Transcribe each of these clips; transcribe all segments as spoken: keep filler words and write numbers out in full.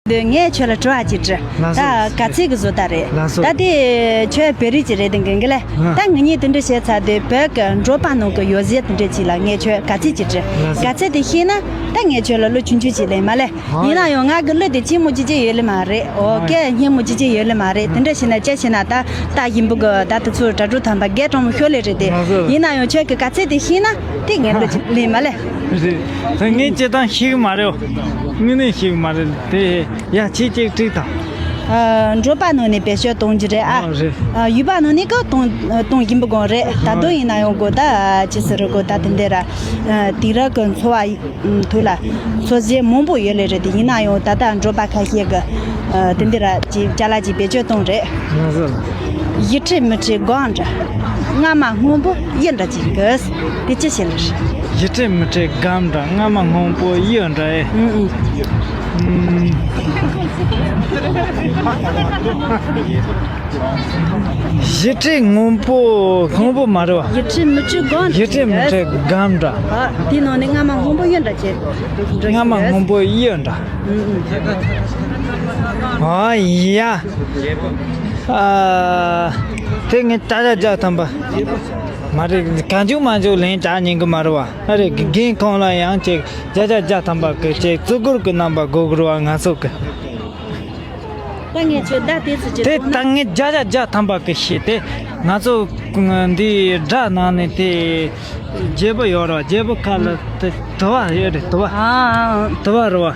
དེ་ངས་ཁྱོད་ལ་དྲི་བ་ཅིག་དྲི། ལགས་སོ། ད་ག་ཚད་ཀྱི་བཟོ་ལྟ་རེད། ལགས་སོ། ད་དེ་ཁྱོད་བོད་རིགས་ཅིག་རེད་དེ་འགན་གི་ལས། ཨ། ད་ངེད་གཉིས་དེ་འདྲ་བྱས་ཚར་དུས་བོད་ཀྱི་འབྲོག་པ་ནང་གི་ཡོ་བྱད་དེ་འདྲ་ཅིག་ལ་ངས་ཁྱོད་ག་ཚད་ཅིག་དྲི། ལགས་སོ། ག་ཚད་དེ་ཤེས་ན་ད་ངས་ཁྱོད་ལ་བློ་ཆུང་ཆུང་ཅིག་ལེན་མ་ལས། ཨ། ཡིན་ན་ཡང་ང་གི་བློ་དེ་ཆེན་མོ་ཅིག་ཅིག་ཡོད་ལེ་མ་རེད། ཨོ། ཨ། སྐད་སྙན་མོ་ཅིག་ཅིག་ཡོད་ལེ་མ་རེད། དེ་འདྲ་བྱས་ན་ཅི་བྱས་ན་ད་ད་ཡིན་པོ་གི་ད་དེ་ཚོ་དྲ་གྲོགས་ཐམ་པ་སྐད་གྲང་མོ་ཤོར་ལེ་རེད་དེ། ལགས་སོ། ཡིན་ན་ཡང་ཁྱོད་ཀྱི་ག་ཚད་དེ་ཤེས་ན་དེ་ངས་བློ་ཅིག་ལེན་མ་ལས། རེད། ངས་སྤྱིར་བཏང་ཤེས་གི་མ་རེད། དངོས་གནས་ཤེས་གི་མ་རེད་དེ། ཡ་ཁྱེད་ཅིག་དྲིས་དང་། ཨ། འབྲོག་པ་ནང་ནས་བེད་སྤྱོད་གཏོང་རྒྱུ་རེད་ཨ། ཨ། རེད། ཨ། ཡུལ་པ་ནང་ནས་ཀ་གཏོང་གཏོང་གིན་པ་གོང་རེད། ད་དུང་ཡིན་ན་ཡང་གོ་ད་ཅི་ཟེར་རོ་གོ་ད་དེ་འདྲ་ར། ཨ། དེང་རབས་ཀྱི་འཚོ་བ་ཐོག་ལ་འཚོ་བྱེད་མང་པོ་ཡོད་ལེ་རེད་དེ། ཡིན་ན་ཡང་ད་ལྟ་འབྲོག་པ་ཁ་ཤས་ཀྱི་ཨ། དེ་འདྲ་ར་ཅིག་ཅ་ལག་ཅིག་བེད་སྤྱོད་གཏོང་རེད། ང་ཚོ་ལ། ཡིད་ཁྲི་མིག་ཁྲི་སྒམ་འདྲ། རྔ་མ་སྔོན་པོ་གཡུ་འདྲ་ཅིག་གི། དེ་ཅི་ཞིག་ལ་རེད། ཡིད་ཁྲི་མིག་ཁྲི་སྒམ་འདྲ། རྔ་མ་སྔོན་པོ་གཡུ་འདྲ་ཨེ། ཨུ་ཨུ། ཨུམ། ཡིད་ཁྲི་སྔོན་པོ་སྔོན་པོ་མ་རེད་བ། ཡིད་ཁྲི་མིག་ཁྲི་སྒམ་འདྲ། ཡིད་ཁྲི་མིག་ཁྲི་སྒམ་འདྲ། ཨ། དེའི་ནང་ནས་རྔ་མ་སྔོན་པོ་གཡུ་འདྲ་ཅིག་འདྲ་ཞིག་རྔ་མ་སྔོན་པོ་གཡུ་འདྲ། ཨུ་ཨུ། ཨ་ཡ། ཨ། དེ་ངས་བརྒྱ་ཆ་བརྒྱ་ཐམ་པ། མ་རེད། གང་བྱུང་མང་བྱུང་ལན་རྒྱག་ཉན་གི་མ་རེད་བ། ཨ་རེད། རྒན་ཁོང་ལ་ཡང་ཅིག་བརྒྱ་ཆ་བརྒྱ་ཐམ་པ་གི་ཅིག་བརྩི་བཀུར་གི་རྣམ་པ་དགོས་གི་རེད་བ། ང་ཚོ་གི། ད་ངས་ཁྱོད་ད་དེ་ཚོ་ཅིག་དེ་གཏོང་ན། ད་ངས་བརྒྱ་ཆ་བརྒྱ་ཐམ་པ་གི་ཤེས་ཏེ། ང་ཚོ་འདི་སྦྲ་ནང་ནས་དེ། བརྗེ་པོ་ཡོད་རེད་བ། བརྗེ་པོ་ཁ་ལ་དེ་དུ་བ་ཡོད་རེད། དུ་བ། ཨ་ཨ། དུ་བ་རེད་བ།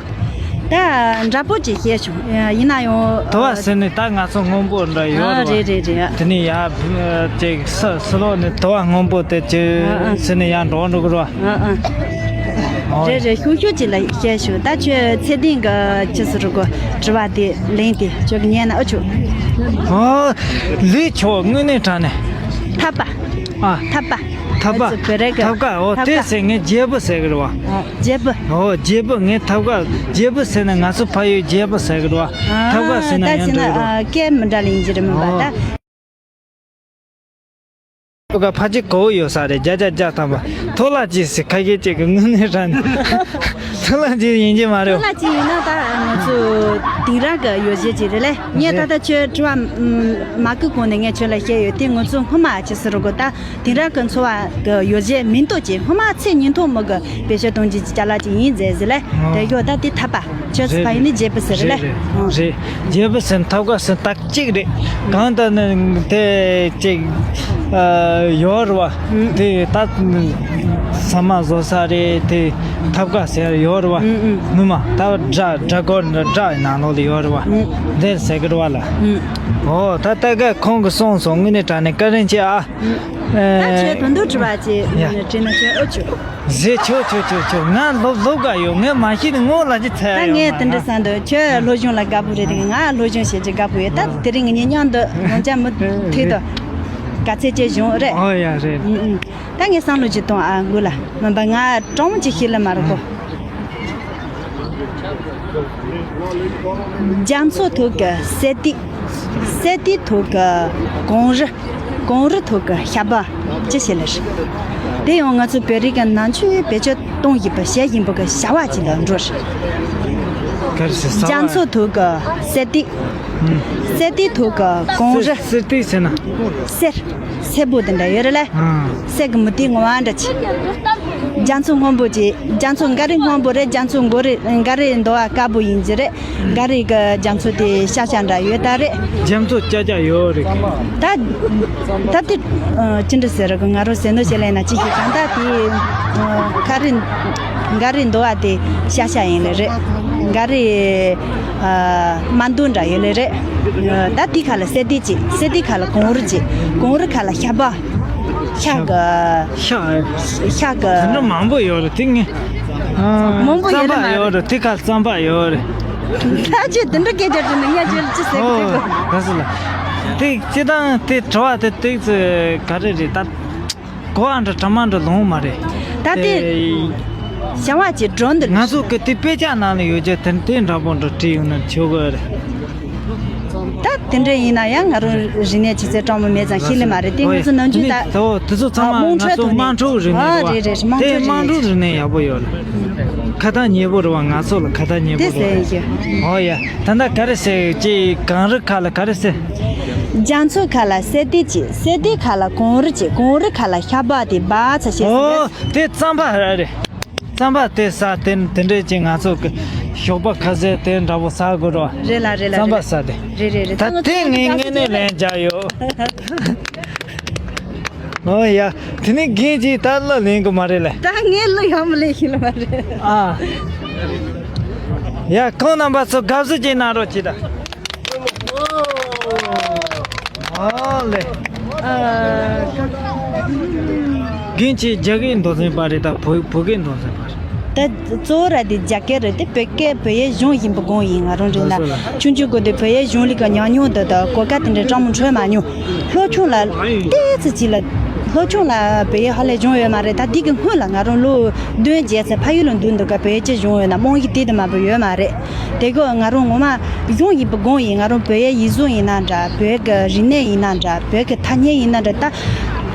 ད་འདྲ་པོ་ཅིག་བཤད་བྱུང་། ཡིན་ན་ཡང་། དུ་བ་ཟེར་ནས་ད་ང་ཚོ་སྔོན་པོ་འདྲ་ཡོད་ཨ། རེད་བ། རེད་རེད་རེད། དེ་ནས་ཡར་ཅིག་ས་ས་ལོག་ནས་དུ་བ་སྔོན་པོ་དེ་ཅིག་ཨ་ཨ། ཟེར་ནས་ཡར་འགྲོ་འགྲོ་གི་རེད་བ། ཨ་ཨ། ཨོ། རེད་རེད། ཤུགས་ཤུགས་ཅིག་ལ་བཤད་བྱུང་། ད་ཁྱོད་ཚེ་བརྟན་གི་ཅི་ཟེར་གོ་དྲི་བ་དེ་ལན་དེ་ཁྱོད་ཀྱི་ཉན་ན་ཨ་ཆོག་ཨོ། ལས་ཆོག་དངོས་གནས་དྲང་གནས། ཐབ་པ། ཨ། ཐབ་པ། ཐབ་པ། ཨ་ཙི་བོད་རིགས་ཀྱི་ཐབ་ཀ། འོ། ཐབ་དེ་ཀ་ཟེར་ངས་བརྗེ་པོ་ཟེར་གི་རེད་བ། ཨ། བརྗེ་པོ། འོ། བརྗེ་པོ། ངས་ཐབ་ཀ་བརྗེ་པོ་ཟེར་ན་ང་ཚོ་ཕ་ཡུལ་བརྗེ་པོ་ཟེར་གི་རེད་བ། ཨ། ཐབ་ཀ་ཟེར་ན་ད་ཡང་ཅི་ན་འགྲིག་གི་རེད་བ། ཨ། སྐད་མི་འདྲ་ལ་ཡིན་གྱི་རེད་མིན་པ། འོ། ད། ཐབ་ཀ་ཕལ་ཆེར་གོ་ཡོད་ས་རེད། བརྒྱ་ཆ་བརྒྱ་ཐམ་པ། ཐོ་ལ་ཅི་ཟེར་ཁ་ཤས་ཅིག་གི་དངོས་གནས་དྲང་གནས་ཐོ་ལ་ཅི་ཡིན་གྱི་མ་རེད། ཐོ་ལ་ཅི་ཡིན་ན་ད་ང་ཚོ་དེང་རབས་ཀྱི་ཡོ་བྱད་ཅིག་རེད་ལེ། ངས་ད་ལྟ་ཁྱོད་དྲི་བ་མ་གི་གོང་ནས་ངས་ཁྱོད་ལ་བཤད་ཡོད་དེ། ང་ཚོ་སྔོན་མ་ཅི་ཟེར་རོ་གོ་ད། དེང་རབས་ཀྱི་འཚོ་བ་གི་ཡོ་བྱད་མིན་ཐོག་ཅིག་སྔོན་མ་ཚེ་ཉིན་ཐོག་མི་གི་བེད་སྤྱོད་གཏོང་རྒྱུ་ཅ་ལག་ཅིག་ཡིན་ཟེར་ཟེར་ལེ། ཨོ། དེ་ཡོད་ད་དེ་ཐབ་པ། ཁྱོད་རེད། ཕ་ཡུལ་ནི་བརྗེ་པོ་ཟེར་ལེ། རེད་རེད། ཨོ། རེད། བརྗེ་པོ་ཟེར་ཐབ་ཀ་ཟེར་ད་གཅིག་རེད། གང་ལྟར་ནི་དེ་གཅིག་ཨ་ཡོད་རེད་བ། ཨུ། དེ་ད་ས་མ་བཟོ་ས་རེད་དེ། ཐབ་ཀ་ཟེར་ཡོད་རེད་བ། ཨུ་ཨུ། ནུ་མ་ད་སྦྲ་སྦྲ་གོར་འདི་སྦྲ་ནང་ལོགས་ལ་ཡོད་རེད་བ། ཨུ། འདིར་ཟེར་གི་རེད་བ་ལ། ཨུ། ཨོ། ད་ལྟ་ག་ཁོང་གི་གསུངས་སོང་། དངོས་གནས་དྲང་གནས་བཀའ་དྲིན་ཆེ་ཨ། ད་ཁྱོད་དོན་དུ་དྲི་བ་ཅིག་ཡ། དྲིས་ན་ཁྱོད་ཨོ་ཆོ། ཟེ་ཆོ་ཆོ་ཆོ་ཆོ། ང་སློབ་སློབ་ག་ཡོད། ངས་མ་ཤེས་ནི་ངོ་ལ་ཅི་ཚད་ད་ཡོད་ངས་མ་དེ་འདྲ་ན། བསམ་འདུག་ཁྱོད་སློབ་སྦྱོང་ལ་དགའ་པོ་རེད་དེ། ང་སློབ་སྦྱོང་བྱེད་ཀྱི་དགའ་པོ་ཡོད། ད་དེ་རིང་ངེད་གཉིས་མཉམ་དུ་ཡོང་ཆ་མུ་མཐུད་དུ་ག་ཚད་ཅིག་བྱུང་རེད། ཨོ་ཡ་རེད། ཨུ་ཨུ། ད་ངས་བསམ་བློ་ཅིག་གཏོང་ཨ། འགུ་ལ་མིན་པ་ང་དྲང་མོ་ཅིག་ཤེས་ལེ་མ་རེད་གོ། རྒྱ་མཚོ་ཐོག་གི་སེ་ཏི། སེ་ཏི་ཐོག་གི་གངས་རི། གངས་རི་ཐོག་གི་ཤ་བ་ཅི་ཞིག་ལ་རེད། དེ་ཡང་ང་ཚོ་བོད་རིགས་ཀྱི་ནང་ཆོས་བེད་སྤྱོད་གཏོང་བཞིན་པའི་བཤད་བཞིན་པའི་གི་བྱ་བ་ཅིག་ལ་འགྲོ་རེད། ག་རེ་ཟེར་ས་བ། རྒྱ་མཚོ་ཐོག་གི་སེ་ཏི། ཨུམ། སེ་ཏི་ཐོག་གི་གངས་རི། སེ་ཏི་ཟེར་ན། གསེར། སེར་པོ་དེ་འདྲ་ཡོད་རེད་ལ། ཨང་། གསེར་གྱི་མུ་ཏིག་ངོ་བ་འདྲ་ཅིག་རྒྱ་མཚོ་སྔོན་པོ་ཅིག་རྒྱ་མཚོ་འགའ་རེ་སྔོན་པོ་རེད། རྒྱ་མཚོ་འགོ་རེ་འགའ་རེ་འདུ་བ་དཀར་པོ་ཡིན་གྱི་རེད། འགའ་རེ་གི་རྒྱ་མཚོ་དེ་ཤ་ཤ་འདྲ་ཡོད་ད་རེད། རྒྱ་མཚོ་ཅག་ཅག་ཡོད་རེད། ད་ད་དེ་ཅི་འདྲ་ཟེར་ར་གི་ང་རང་ཟེར་ནོ་བཤད་ལེན་ན་ཅི་ཞིག་གང་ད་དེ་ག་རེ་འགའ་རེ་འདུ་བ་དེ་ཤ་ཤ་ཡིན་ལེ་རེད། འགའ་རེ། ཨ། དམར་འདུག་འདྲ་ཡོད་ལེ་རེད། ཨ། ད་དེ་ཁ་ལ་སེ་ཏི་ཅིག་སེ་ཏི་ཁ་ལ་གངས་རི་ཅིག་གངས་རི་ཁ་ལ་ཤ་བ། ཤ་གི་ཤ། ཤ་གི་དེ་འདྲ་མང་པོ་ཡོད་རེད་དེ་ངས། ཨ། མང་པོ་ཡོད་རེད་མ་རེད། རྩམ་པ་ཡོད་རེད། དེ་ཁ་རྩམ་པ་ཡོད་རེད། ད་ཅི་དེ་འདྲ་སྐད་ཆ་དྲིས་ནས་ངས་ཁྱོད་ལ་ཅི་ཟེར་གི་འདུག་ཨོ། ག་ཟེར་ལ། དེ་སྤྱིར་བཏང་དེ་དྲི་བ་དེ་ཏིག་ཙི་ག་རེ་རེད་ད། གོ་བ་འདྲ་དྲ་མ་འདྲ་ལོང་མ་རེད། ད་དེ་དེ་བྱ་བ་ཅིག་འགྲོ་འདུག་ང་ཚོ་གི་དེ་དཔེ་ཆ་ནང་ལ་ཡོད་ཀྱི་དེ་དེ་འདྲ་པོ་འདྲ་བྲིས་ཡོང་ན་ཆོག་གི་རེད། ད་དེ་འདྲ་ཡིན་ན་ཡང་ང་རང་རིག་གནས་ཆུ་ཚད་གྲངས་མང་མེད་ཙང་ཤེས་ལེ་མ་རེད། དེ་ང་ཚོ་ནམ་རྒྱུན་ད་དེ་ཚོ་ཚང་མ་ང་ཚོ་དམངས་ཁྲོད་རིག་གནས་རེད་བ། དེ་དམངས་ཁྲོད་རིག་གནས་ཡག་པོ་ཡོད་རེད། ཁ་ཐག་ཉེ་པོ་རེད་བ། ང་ཚོ་ལ་ཁ་ཐག་ཉེ་པོ་དེ་རེད་བ། ཟེར་ཡིན། ཨོ་ཡ། ད་ལྟ་ག་རེ་ཟེར་ཅིག་གངས་རི་ཁ་ལ་ག་རེ་ཟེར། རྒྱ་མཚོ་ཁ་ལ་གསེར་དེ་ཅིག་གསེར་དེ་ཁ་ལ་གངས་རི་ཅིག་གངས་རི་ཁ་ལ་ཤ་བག་དེ་བག་ཚ་ཤེས་ཟེར། ཨོ་དེ་རྩམ་པ་ར་རེད། རྩམ་པ་དེ་ཟ་དེ་དེ་འདྲས་ཅིག་ང་ཚོ་གི་ཞོགས་པ་ཁ་ཟས་དེ་འདྲ་པོ་ཟ་དགོས་རོ། རེད་ལ་རེད་ལ། རྩམ་པ་རེད་ཟ་དེ། རེད་རེད་རེད། ད་ད་ང་དེ་ཚོ་ངས་དངོས་གནས་ལན་རྒྱག་ཡོད། ཨོ་ཡ། དེ་ནི་རྒན་གྱིས་ད་གླུ་ལེན་གི་མ་རེད་ལེ། ད་ངས་གླུ་ཡང་མི་ལེན་ཤེས་ལ་མ་རེད། ཨ། ཡ་ཁོང་རྣམ་པ་ཚོ་དགའ་བསུ་ཅིག་གནང་རོགས་གྱིས་ད། ཨོ་ལེ། ཨ། རྒན་གྱིས་རྒྱ་སྐད་མདོ་འཛིན་པ་རེད་ད་བོད་བོད་སྐད་མདོ་འཛིན་པ་རེད། ད་གཙོ་བོ་ར་དེ་རྒྱ་སྐད་རེད་དེ། བོད་སྐད་བོད་ཡིག་གཞུང་ཡིན་པ་དགོངས་ཡིན། ང་རང་རེད་ན་ཆུང་ཆུང་སྒོ་དེ་བོད་ཡིག་གཞུང་ལུགས་ཀ་ཉམས་མྱོང་དེ་དང་གོ་སྐབས་དེ་འདྲ་སྤྲང་མོ་འཕྲོད་མ་མྱོང་། སློབ་ཆུང་ལ་ཏོག་ཙམ་ཅིག་ལ་སློབ་ཆུང་ལ་བོད་ཡིག་ཧ་ལས་སྦྱོང་ཡོད་མ་རེད། ད་འདི་གི་སྔོན་ལ་ང་རང་ལོ་བདུན་བརྒྱད་ཚེ་ཕ་ཡུལ་ལ་འདུག་འདུག་ག་བོད་ཡིག་ཅི་སྦྱོང་ཡོད་ན་རྨོངས་ཡིག་དེ་དུ་མ་བུ་ཡོད་མ་རེད། དེ་གོ་ང་རང་ངོ་མ་གཞུང་ཡིན་པ་དགོངས་ཡིན། ང་རང་བོད་ཡིག་ཡིག་གཟུགས་ཡིན་ན་འདྲ། བོད་ཀྱི་རིག་གནས་ཡིན་ན་འདྲ། བོད་ཀྱི་ཐ་སྙད་ཡིན་ན་འདྲ། ད་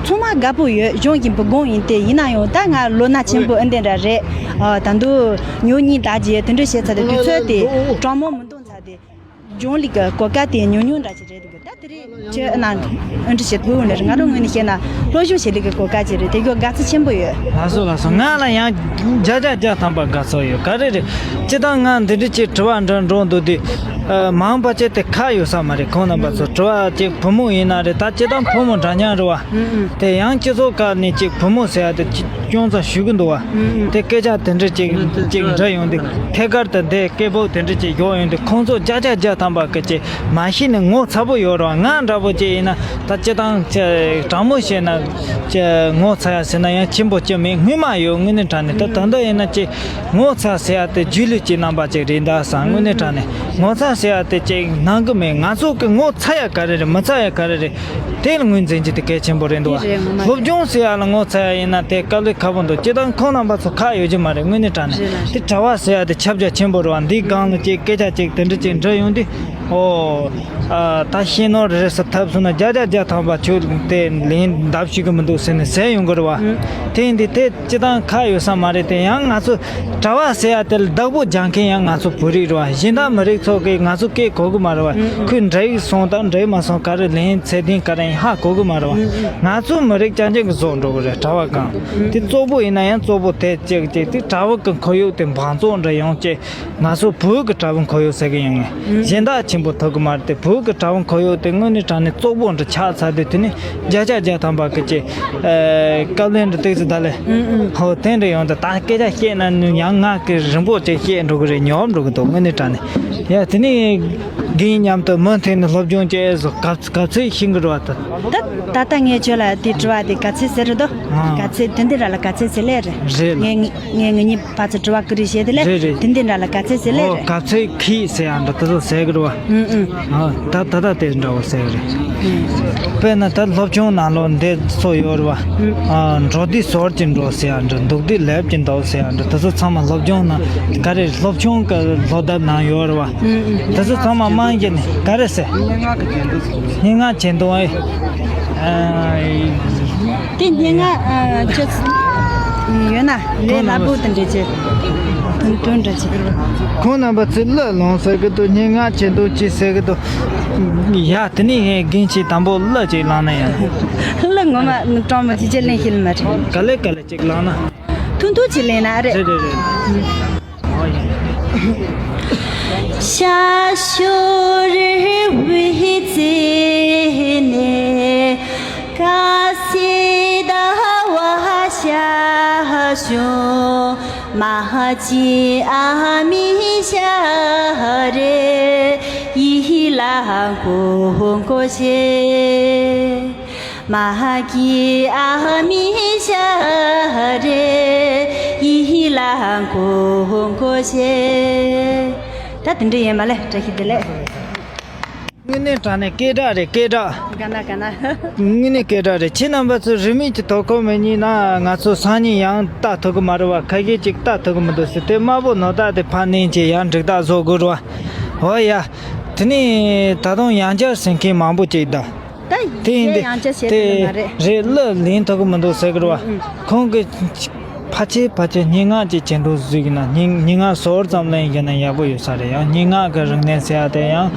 ཚང་མ་དགའ་པོ་ཡོད། གཞུང་ཡིན་པ་དགོངས་ཡིན་ཏེ། ཡིན་ན་ཡང་ད་ང་ལོ་ན་ཆེན་པོ་ཨེ་འདྲ་འདྲ་རེད། ཨ། ད་དུང་ཉོ་གཉིས་ད་རྗེས་དེ་འདྲ་བྱས་ཚར་ཏེ་དུས་ཚོད་དེ་སྤྲང་མོ་མི་འདུག་ཚར་ཏེ། གཞུང་ལུགས་ཀྱི་གོ་སྐབས་དེ་ཉུང་ཉུང་འདྲ་ཞིག་རེད་འདུག་ད་དེ་རིང་ཁྱེད་རྣམས་ཨ་འདྲ་ཞིག་ཐུག་འོང་ནས་ང་རང་ངོས་ནས་བཤད་ན་སློབ་སྦྱོང་བྱེད་ལུགས་ཀྱི་གོ་སྐབས་ཅིག་རེད། དེ་གི་དགའ་ཚོར་ཆེན་པོ་ཡོད། ལགས་སོ་ལགས་སོ། ང་ལ་ཡང་བརྒྱ་ཆ་བརྒྱ་ཐམ་པ་དགའ་ཚོར་ཡོད། ག་རེ་རེད། སྤྱིར་བཏང་ང་འདི་འདྲ་ཅིག་དྲི་བ་འདྲི་འགྲོ་འདུག་དུས། ཨ། མང་པ་ཅིག་དེ་ཁག་ཡོད་ས་མ་རེད། ཁོང་རྣམ་པ་ཚོ་དྲི་བ་ཅིག་བུ་མོ་ཡིན་ན་རེད། ད་སྤྱིར་བཏང་བུ་མོ་འདྲ་མཉམ་རེད་བ། ཨུ་ཨུ། དེ་ཡང་སྤྱི་ཚོགས་ཁག་ནས་ཅིག་བུ་མོ་ཟེར་ཡ་དེ་ཅིག་ཅུང་ཙམ་ཞུ་གི་འདུག་བ། ཨུ་ཨུ། དེ་སྐད་ཆ་དེ་འདྲ་ཅིག་ཅིག་འདྲ་ཡོང་དུས་ཐད་ཀར་དུ་འདི་སྐད་སྦུག་དེ་འདྲ་ཅིག་ཡོང་ཡོང་དུས་ཁོང་ཚོ་བརྒྱ་ཆ་བརྒྱ་ཐམ་པ་གི་ཅིག་མ་གཞི་ནས་ངོ་ཚ་པོ་ཡོད་རེད་བ། ང་འདྲ་པོ་ཅིག་ཡིན་ན་ད་སྤྱིར་བཏང་ཅིག་དྲང་མོ་བཤད་ན་ཅིག་ངོ་ཚ་ཡ་ཟེར་ན་ཡང་ཆེན་པོ་ཅིག་མེད། སྔོན་མ་ཡོད། དངོས་གནས་དྲང་གནས་ད་ད་ལྟ་ཡིན་ན་ཅིག་ངོ་ཚ་ཟེར་ཡ་དེ་སྒྱིད་ལུག་ཅིག་རྣམ་པ་ཅིག་རེད་ད་བསམ། དངོས་གནས་དྲང་གནས་ངོ་ཚ་ཟེར་ཡ་དེ་ཅིག་སྣང་གི་མེད། ང་ཚོ་གི་ངོ་ཚ་ཡ་ག་རེ་རེད། མི་ཚ་ཡ་ག་རེ་རེད། དེ་ལ་ངོས་འཛིན་རྒྱུ་དེ་གལ་ཆེན་པོ་རེད་འདུག་བ། དེ་རེད་ངོ་མ་སློབ་རེད། སྦྱོང་ཟེར་ཡ་ལ་ངོ་ཚ་ཡ་ཡིན་ན་དེ་དཀའ་ལས་ཁག་པོ་འདུག་སྤྱིར་བཏང་ཁོང་རྣམ་པ་ཚོ་ཁག་ཡོད་ཀྱི་མ་རེད། དངོས་གནས་དྲང་གནས་རེད་ལ་དེ་རེད། གྲྭ་བ་ཟེར་ཡ་དེ་ཁྱབ་རྒྱ་ཆེན་པོ་རེད་བ། འདིའི་སྒང་ལ་ཅིག་སྐད་ཆ་ཅིག་དེ་འདྲ་ཅིག་འདྲི་ཡོང་དུས། ཨོ། ཨ། ད་ཤེས་ནོར་རེ་ཟ་ཐབས་སོང་ན་བརྒྱ་ཆ་བརྒྱ་ཐམ་པ་ཁྱོད་དེ་ལན་འདེབས་ཤེས་ཀྱི་མི་འདུག་ཟེར་ནས་ཟེར་ཡོང་གི་རེད་བ། ཨུ། དེ་ཡིན་དུས་དེ་སྤྱིར་བཏང་ཁག་ཡོད་ས་མ་རེད། དེ་ཡང་ང་ཚོ་གྲྭ་བ་ཟེར་ཡ་དེ་ལ་བདག་པོ་རྒྱག་མཁན་ཡང་ང་ཚོ་བོད་རིགས་རེད་བ། གཞན་དག་མི་རིགས་ཚོ་གིས་ང་ཚོ་སྐད་གོ་གི་མ་རེད་བ། ཨུ་ཨུ། ཁོས་འདྲ་ཡིག་སོང་དང་འདྲ་ཡིག་མ་སོང་ག་རེ་ལན་ཚད་ལྡན་ག་རེ་ཡིན་ཧ་གོ་གི་མ་རེད་བ། ཨུ་ཨུ། ང་ཚོ་མི་རིགས་རྐྱང་རྐྱང་གིས་བཟོ་འགྲོ་གི་རེད་གྲྭ་བ་གང་། ཨུ་ཨུ། དེ་བཙོག་པོ་ཡིན་ན་ཡང་བཙོག་པོ་དེ་གཅིག་གཅིག་དེ་གྲྭ་བ་གི་ཁོར་ཡུག་དེ་འབངས་བཙོག་འདྲ་ཡོང་ཅེས། ང་ཚོ་བོད་ཀྱི་གྲྭ་བའི་ཁོར་ཡུག་ཟེར་གི་ཡོང་ངེས། ཨུ། གཞན་དག་ཆེན་པོ་ཐོབ་གི་མ་རེད་དེ། བོད་ཀྱི་གྲྭ་བའི་ཁོར་ཡུག་དེ་དངོས་གནས་དྲང་གནས་བཙོག་པོ་འདྲ་ཆགས་ཚར་དུས་དེ་ནི་བརྒྱ་ཆ་བརྒྱ་ཐམ་པ་གི་ཅིག་ཨ། བཀའ་བློན་འདྲ་ཏོག་ཙམ་ད་ལས། ཨུ་ཨུ། ཧོ་དེ་འདྲ་ཡོང་དུས་ད་སྐད་ཆ་བཤད་ན་ནི་ཡང་ང་གི་རིང་པོ་ཅིག་བཤད་འགྲོ་གི་རེད། ཉོབ་འགྲོ་གི་འདུག་དངོས་གནས་དྲང་གནས། ཡ་དེ་ནི་རྒན་མཉམ་དུ་མུ་མཐུད་ནས་སློབ་སྦྱོང་བྱས་སོ་ག་ག་ཚོད་ཤེས་གི་རེད་བ་ད། ད་ད་ལྟ་ངས་ཁྱོད་ལ་དེ་དྲི་བ་དེ་ག་ཚོད་ཟེར་རེད་དོ། ཨ། ག་ཚོད་དེ་འདི་ར་ལ་ག་ཚོད་ཟེར་ལེ་རེད། རེད་ལ། ངས་ངས་ངེད་གཉིས་ཕར་ཚུར་དྲི་བ་ཀུ་རེ་བྱས་དེ་ལས། རེད་རེད། དེ་འདི་འདྲ་ལ་ག་ཚད་ཟེར་ལེ་ཨོ་རེད། ག་ཚད་ཁྱི་ཟེར་ཡང་འདྲ་དེ་ཚོ་ཟེར་གི་རེད་བ། ཨུ་ཨུ། ཨ་ད་ད་ད་དེ་འདྲ་བོ་ཟེར་གི་རེད། ཨུ། དཔེར་ན་ད་སློབ་ཆུང་ནང་ལོགས་འདི་ཚོ་ཡོད་རེད་བ། ཨུ། ཨ་འགྲོ་དུས་ཟོར་གྱི་འགྲོ་ཟེར་ཡང་འདྲ། འདུག་དུས་ལེབ་ཀྱི་འདུག་ཟེར་ཡང་འདྲ། དེ་ཚོ་ཚང་མ་སློབ་སྦྱོང་ནང་ག་རེ་སློབ་ཆུང་གི་སློབ་དེབ་ནང་ཡོད་རེད་བ། ཨུ་ཨུ། དེ་ཚོ་ཚང་མ་མང་གི་ནི་ག་རེ་ཟེར། སྙན་ངག་གི་ཆེད་དུ། སྙན་ངག་ཆེད་དུ་ཨེ། ཨ། དེ་སྙན་ངག་ཨ་ཅི་ཡོད་ན་ལས་སླ་པོ་དེ་འདྲ་ཅིག་དོན་དོན་འདྲ་ཅིག་ཁོང་རྣམ་པ་ཚོས་གླུ་ལོངས་ཟེར་གི་འདུག་སྙན་ངག་ཆེད་དུ་ཅི་ཟེར་གི་འདུག་ཡ་དེ་ནས་རྒན་ཁྱེད་དང་པོ་གླུ་ཅིག་བླངས་ན་ཡ། གླུ་ངོ་མ་གྲོང་མི་ཅི་ཅི་ལེན་ཤེས་ལ་མ་རེད། ག་ལེ་ག་ལེ་ཅིག་བླངས་ན། ཐུང་ཐུང་ཅིག་ལེན་ན་རེད། རེད་རེད་རེད། ཤ་ཤོར་བའི་རྩེ་ནས། ཀ་སེ་ཟླ་བ་ཤར་བྱུང་། མ་ཅི་ཨ་མི་ཤ་རེ་ཡི་ལ་ཀོ་ཀོ་ཤེ། མ་ཀི་ཨ་མི་ཤ་རེ་ཡི་ལ་ཀོ་ཀོ་ཤེ། ད་དེ་འདྲ་ཡིན་མ་ལེ། བཀྲ་ཤིས་བདེ་ལེགས། དངོས་གནས་དྲང་གནས་སྐད་གྲགས་རེད། སྐད་གྲགས། ག་ན་ག་ན། དངོས་གནས་སྐད་གྲགས་རེད། ཁྱེད་རྣམ་པ་ཚོས་རིན་མེད་ཀྱི་དོ་ཁུར་མི་རྙེད་ན་ང་ཚོ་སང་ཉིན་ཡང་ལྟ་ཐུབ་གི་མ་རེད་བ། ཁ་ཤས་ཅིག་ལྟ་ཐུབ་གི་མི་འདུག་ཟེར། དེ་དམར་པོ་ནོར་བདག་དེ་ཕར་ནན་བྱས་ཡང་འགྲིག་ཐག་བཟོ་དགོས་རེད་བ། འོ་ཡ། དེ་ནས་ད་དུང་ཡང་བསྐྱར་ཟེར་མཁན་མང་པོ་ཅིག་གདའ། ད་དེ་ཡིན་དེ་ཡང་བསྐྱར་བཤད་ཐུབ་ཀྱི་མ་རེད། རེད། གླུ་ལེན་ཐུབ་ཀྱི་མི་འདུག་ཟེར་གི་རེད་བ། ཨུ་ཨུ། ཁོང་གི་ཕ་ ཕལ་ཆེར་ཕལ་ཆེར་སྙན་ངག་ཅིག་བྱེད་འདུག་ཟིག་ན། སྙན་སྙན་ངག་ཟུར་ཙམ་ལེན་ཡིན་ན་ཡག་པོ་ཡོད་ས་རེད། ཡང་སྙན་ངག་གི་རིག་གནས་ཟེར་ཡ་དེ་ཡང་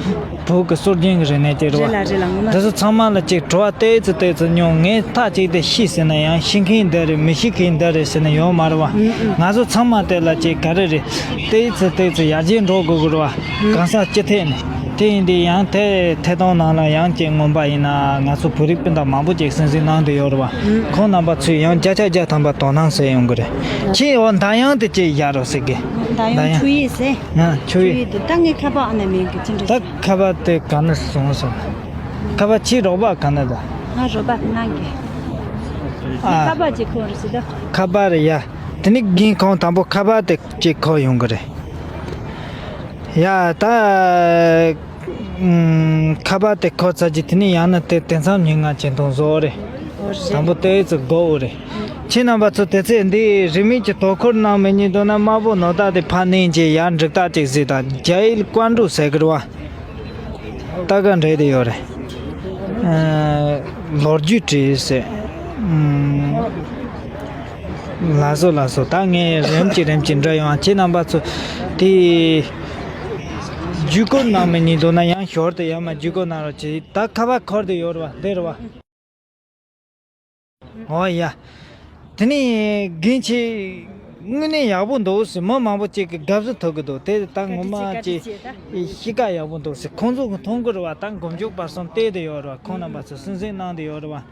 བོད་ཀྱི་སྲོལ་རྒྱུན་གྱི་རིག་གནས་དེ་རེད་བ། རེད་ལ་རེད་ལ། ངོ་མ་འདི་ཚོ་ཚང་མ་ལ་ཅིག་དྲི་བ་ཏོག་ཙམ་ཏོག་ཙམ་ཉོ། ངས་ཐག་ཅིག་དེ་ཤེས་ཟེར་ན་ཡང་ཤེས་མཁན་འདི་རེད། མི་ཤེས་མཁན་འདི་རེད་ཟེར་ན་ཡོད་མ་རེད་བ། ང་ཚོ་ཚང་མ་དེ་ལ་ཅིག་ག་རེ་རེད། ཏོག་ཙམ་ཏོག་ཙམ་ཡར་རྒྱས་འགྲོ་དགོས་ཀྱི་རེད་བ། གང་ཟག་སྤྱི་ཐད་ནས། དེ་ཡིན་དུས་ཡང་དེ་ཐད་གཏོང་ནང་ལ་ཡང་ཅིག་མངོན་པ་ཡིན་ན། ང་ཚོ་བོད་རིགས་སྤུན་ཟླ་མང་པོ་ཅིག་གསན་གཟིགས་གནང་བསྡད་ཡོད་རེད་བ། ཁོང་རྣམ་པ་ཚོས་ཡང་བརྒྱ་ཆ་བརྒྱ་ཐམ་པ་དོ་སྣང་བྱེད་ཡོང་གི་རེད། ཁྱེད་འོ་མདའ་དབྱངས་དེ་ཅིག་བཞག་རོགས་ཟེར་གི། མདའ་དབྱངས་ཆུ་ཡིས་ཟེར། ཡང་ཆུ་ཡིས། ཆུ་ཡིས་དེ་ད་ངའི་ཁ་པར་ཨ་ན་མེད་གི། ཅི་འདྲ་ད་ཞིག་ཁ་པར་དེ་ག་ནས་བཟུང་སོང་། ཁ་པར་ཁྱེད་རོགས་པ་ག་ནས་ད། ང་རོགས་པ་གནང་གི། ཨ། ཁ་པར་ཅིག་ཁོ་རེ་ཟེར་ད། ཁ་པར་རེད་ཡ། དེ་ནི་རྒན་ཁོང་དང་པོ་ཁ་པར་དེ་ཅིག་ཁོ་ཡོང་གི་རེད། ཡ་ད། ཨུམ། ཁ་པར་དེ་ཁོ་ཚར་གྱི་དེ་ནི་ཡང་ན་དེ་དེ་མཚམས་ཉིན་ང་ཅན་དང་བཟོ་རེད། འོ་རེད། དང་པོ་དེ་ཚོ་དགོ་འོ་རེད། ཁྱེད་རྣམ་པ་ཚོ་དེ་ཚེ་འདི་རིན་མེད་ཀྱི་དོ་ཁུར་གནང་མི་ཉན་འདུག་ན། དམར་པོ་ནོར་བདག་དེ་ཕར་ནས་ཀྱི་ཡར་འགྲིག་ཐག་ཅིག་གཟིགས་དང་། རྒྱ་ཡིག་ཀོན་ཀྲུའུ་ཟེར་གི་རེད་བ། ད་ག་འདྲ་དེ་ཡོད་རེད། ཨ། ལོ་རྒྱུས་བྲིས་ཟེར། ཨུམ། ལགས་སོ་ལགས་སོ། ད་ངས་རིམ་གྱིས་རིམ་གྱིས་འདྲི་ཡོང་། ཁྱེད་རྣམ་པ་ཚོ་དེ་བརྒྱུད་སྐུར་གནང་མི་ཉན་འདུག་ན། ཡང་ཞོར་དུ་ཡང་མ་བརྒྱུད་སྐུར་གནང་རོགས་གྱིས། ད་ཁ་པར་ཁོ་རེ་དེ་ཡོད་རེད་བ། འདི་རེད་བ། འོ་ཡ། དེ་ནས་རྒན་ཁྱེད་དངོས་གནས་ཡག་པོ་འདུག་ཟེར། མི་མང་པོ་ཅིག་གིས་དགའ་བསུ་ཐོབ་གི་འདུག། དེ་ད་ངོ་མ་ཅིག་གཤིས་ཀ་ཡག་པོ་འདུག་ཟེར། ཁོང་ཚོ་གིས་མཐོང་གི་རེད་བ། ད་མགོ་མཇུག་བར་གསུམ་བལྟས་བསྡད་ཡོད་རེད་བ། ཁོང་རྣམ་པ་ཚོ་གསན་གཟིགས་གནང་བསྡད་ཡོད་རེད་བ།